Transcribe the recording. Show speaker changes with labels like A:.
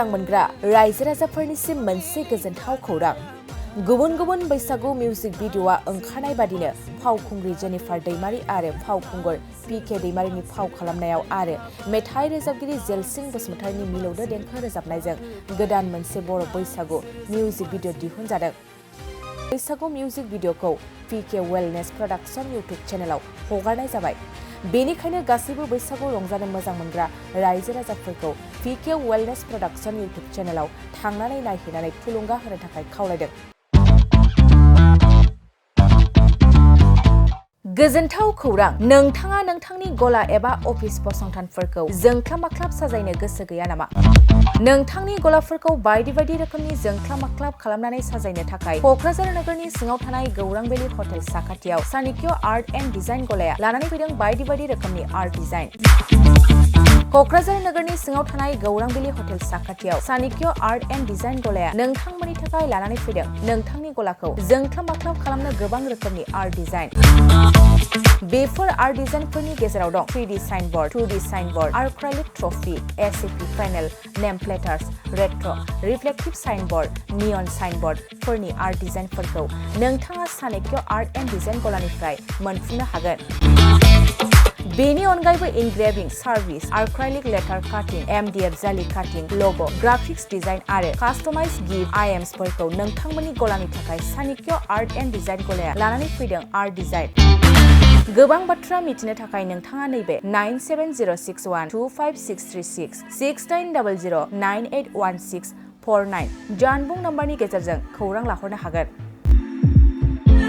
A: मोनग्रा रायजो राजाफोरनिसिम मोनसे गोजोनथाव खौरां गुबुन गुबुन बैसागु मिउजिक भिडिअआ ओंखारनाय बादिनो फावखुंग्रि जेनिफार दैमारी आरो फावखुंगुर PK दैमारीनि फाव खालामनायाव आरो मेथाइ रोजाबगिरि जेलसिं बसुमतारीनि मिलौदो देंखो रोजाबनायजों गोदान मोनसे बर' बैसागु मिउजिक भिडिअ दिहुनजादों। बैसागु मिउजिक भिडिअखौ PKwellness प्रडाक्शन इउट्युब चेनेलाव हगारनाय जाबाय। बेनिखायनो गासैबो बैसागु रंजानो मोजां मोनग्रा रायजो राजाफोरखौ PKwellness प्रडाक्शन इउट्युब चेनेलाव थांनानै नायहैनानै थुलुंगा होनो थाखाय खावलायदों। गोजोनथाव खौरां, नोंथाङा नोंथांनि गला एबा अफिस फसंथानफोरखौ जोंख्लाब-माख्लाब साजायनो गोसो गैया नामा? नोंथांनि गलाफोरखौ बायदि बायदि रोखोमनि जोंख्लाब-माख्लाब खालामनानै साजायनो थाखाय क'क्राझार नोगोरनि सिङाव थानाय गौरां भेलि हटेल साखाथियाव चाणक्य आर्ट एन्ड डिजाइन गलाया लानानै फैदों बायदि बायदि रोखोमनि आर्ट डिजाइन। क'क्राझार नोगोरनि सिङाव थानाय गौरां भेलि हटेल साखाथियाव चाणक्य आर्ट एन्ड डिजाइन गलाया नोंथांमोननि थाखाय लानानै फैदों नोंथांनि गलाखौ जोंख्लाब-माख्लाब खालामनो गोबां रोखोमनि आर्ट डिजाइन। बेफोर आर्ट डिजाइनफोरनि गेजेराव दं 3D signboard, 2D signboard, acrylic trophy, SAP panel, name plates, retro', reflective signboard, neon साइनबोर्डफोरनि आर्ट डिजाइनफोरखौ नोंथाङा चाणक्य आर्ट एन्ड डिजाइन गलानिफ्राय मोनफुंनो हागोन। बेनि अनगायैबो इनग्रेविं सार्भिस, आर्क्राइलिक लेटार काटिं, MDF जालि काटिं, लग', ग्राफिक्स डिजाइन आरो कास्टमाइज गिफ्ट आइटेम्सफोरखौ नोंथांमोननि गलानि थाखाय चाणक्य आर्ट एन्ड डिजाइन गलाया लानानै फैदों आर्ट डिजाइन। गोबां बाथ्रा मिथिनो थाखाय नोंथाङा नैबे 9706125636 6800981649 जानबुं नम्बरनि गेजेरजों खौरां लाहरनो हागोन।